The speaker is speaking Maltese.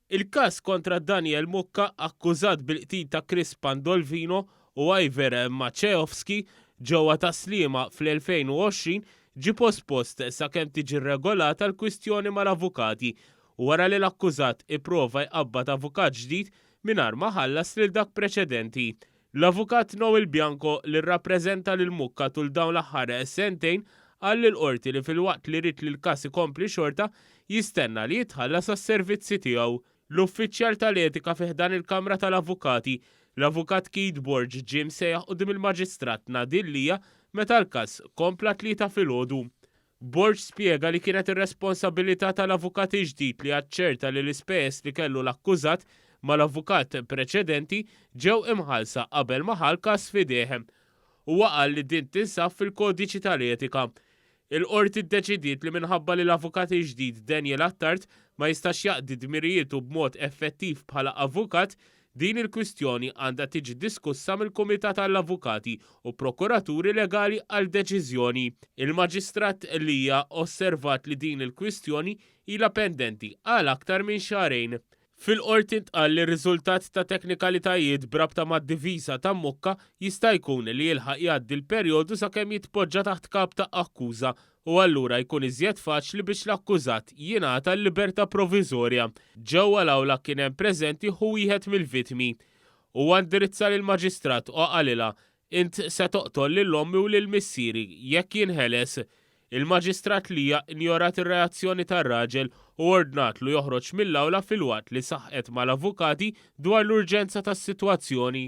Il-każ kontra Daniel Mucca akkużat bil-qtil ta' Chris Pandolfino u Ivor Maciejowski ġewwa Tas-Sliema fl-2020 ġie pospost sakemm tiġi rregolata l-kwistjoni mal-avukati wara li l-akkużat ipprova jqabbad avukat ġdid mingħajr ma ħallas lil dak preċedenti. L-Avukat Noel Bianco li rrappreżenta lil Mucca tul dawn l-aħħar sentejn qal lill-Qorti li filwaqt li ried li l-każ ikompli xorta jistenna li jitħallas għas-servizzi tiegħu. L-uffiċjal tal-etika fi ħdan il-Kamra tal-Avukati, l-Avukat Keith Borg ġie msejjaħ quddiem il-Maġistrat Nadine Lia meta l-każ kompla t-Tlieta filgħodu. Borg spjega li kienet ir-responsabilità tal-avukat il-ġdid li jaċċerta li l-ispejjeż li kellu l-akkużat mal-avukat preċedenti ġew imħallsa qabel ma ħa l-każ f'idejh. Huwa qal li din tinsab fil-Kodiċi tal-Etika. Il-Qorti ddeċidiet li minħabba li l-avukat il-ġdid Daniel Attard ma jistax jaqdi dmirijietu b'mod effettiv bħala avukat, Din il-kwistjoni għandha tiġi diskussa mill-Kumitat għall-Avukati u Prokuraturi Legali għal deċiżjoni. Il-Maġistrat Lia osservat li din il-kwistjoni ilha pendenti għal aktar minn xahrejn. Fil-Qorti ntqal li riżultat ta' teknikalitajiet b'rabta mad-diviża ta' Mucca jista' jkun li jilħaq jgħaddi l-perjodu sakemm jitpoġġa taħt kap ta' akkuża u allura jkun iżjed faċli biex l-akkużat jingħata l-libertà proviżorja. Ġewwa l-awla kien hemm preżenti ħu wieħed mill-vittmi. Huwa indirizza lill-Maġistrat u qalilha, Int se toqtol lil ommi u lil missieri jekk jinħeles. Il-Maġistrat Lia injorat ir-reazzjoni tar-raġel u ordnatlu joħroġ mill-awla filwaqt li saħqet mal-avukati dwar l-urġenza tas-sitwazzjoni.